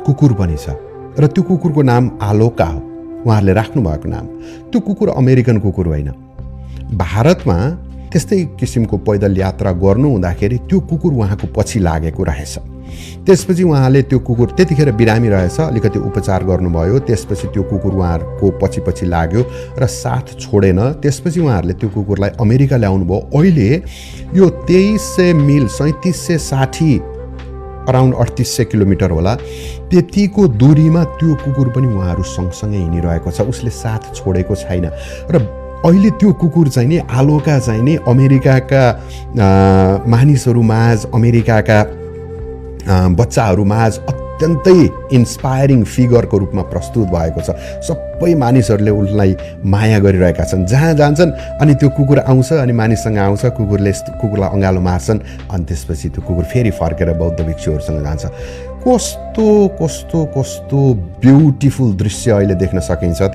कुकुर पनि छ र त्यो कुकुरको नाम आलोका हो, उहाँहरूले राख्नुभएको नाम। त्यो कुकुर अमेरिकन कुकुर होइन। भारतमा त्यस्तै किसिमको पैदल यात्रा गर्नु हुँदाखेरि त्यो कुकुर उहाँको पछि लागेको रहेछ। त्यसपछि उहाँले त्यो कुकुर त्यतिखेर बिरामी रहेछ, अलिकति उपचार गर्नुभयो, त्यसपछि त्यो कुकुर उहाँहरूको पछि लाग्यो र साथ छोडेन। त्यसपछि उहाँहरूले त्यो कुकुरलाई अमेरिका ल्याउनु भयो। अहिले यो 2300 मिल 3760 अराउन्ड 3800 किलोमिटर होला, त्यतिको दूरीमा त्यो कुकुर पनि उहाँहरू सँगसँगै हिँडिरहेको छ, उसले साथ छोडेको छैन। र अहिले त्यो कुकुर चाहिँ नि आलोका चाहिँ नि अमेरिकाका मानिसहरूमाझ, अमेरिकाका बच्चाहरूमाझ अत्यन्तै इन्स्पायरिङ फिगरको रूपमा प्रस्तुत भएको छ। सबै मानिसहरूले उसलाई माया गरिरहेका छन्। जहाँ जान्छन् अनि त्यो कुकुर आउँछ अनि मानिससँग आउँछ, कुकुरले कुकुरलाई अँगालो मार्छन् अनि त्यसपछि त्यो कुकुर फेरि फर्केर बौद्ध भिक्षुहरूसँग जान्छ। कस्तो कस्तो कस्तो ब्युटिफुल दृश्य अहिले देख्न सकिन्छ।